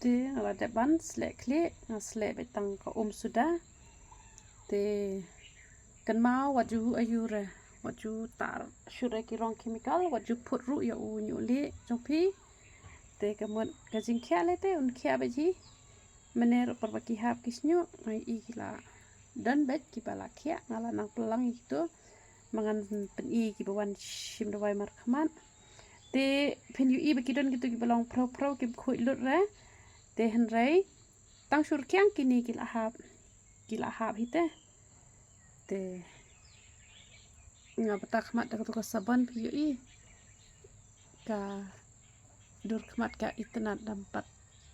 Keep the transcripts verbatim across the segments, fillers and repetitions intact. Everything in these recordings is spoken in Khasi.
Te nga la dep ban sleh khlieh, nga sleh beit tang ka um suda. Te kynmaw wat ju hu aïu re, wat ju tar shuh re ki rong chemical, wat ju phut ruh ïa u hynñiewlieh jong phi. Te ka mut ka jingkhiah lei te un khiah beit hi. Mynne ruh por ba ki hap ki shñiuh, nga ïohi ki la don beit kiba la khiah, nga la nang pynlang ïa kito. Ma ngan pyni kiba wan shim dawai markhmat. Te phin ïohi ba ki don kito kiba long phrew phrew kim khuid lut re. Te hynrei tang shu rkhiang kine ki la hap, ki la hap hi te. Te nga bata khmat da kato ka sabon, phi ïohi ka dur khmat ka itynnad, dam pat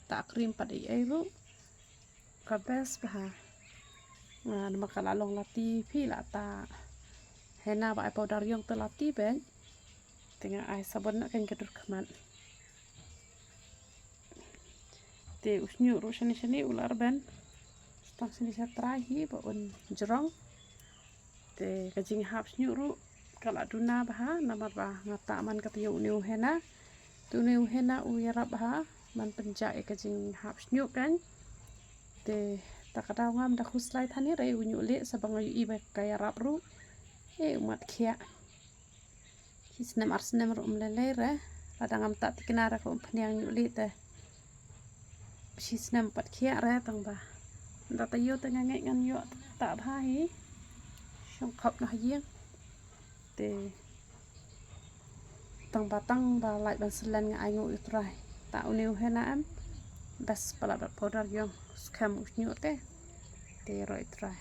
ta cream pat ei ei ruh. Ka best bha. Ah, namar ka la long lati, phi la ta henna ba ai powder ïong te lati beit. Te nga ai sabon na kan ka dur khmat. Te u shñiuh ruh shane shane u la rben. Tang shane sha trai hi ba un jrong. Te ka jinghap shñiuh ruh ka la duna bha, namar ba nga ta man ka taïew une u henna. Te une u henna u ïarap bha ban pynjah ïa ka jinghap shñiuh kan. Te ta ka daw ngam da khuslai than hi re u hynñiewlieh, sa ba nga ïohi ba ka ïarap ruh. E u mat khiah. Shi snem ar snem ruh um lei lei re. Lada ngam ta tikna re ka um phniang hynñiewlieh te. Shi snem pat khiah re tang ba. Da taïew te nga ngeit ngan ïoh ta bha hi. Shong khop na ha ïing. Te tang ba tang ba lait ban selen nga ai nguh ïa u Trai. Ta une u henna em. Best palat bad powder ïong. Skhem u shñiuh te. Te roh ïa u Trai.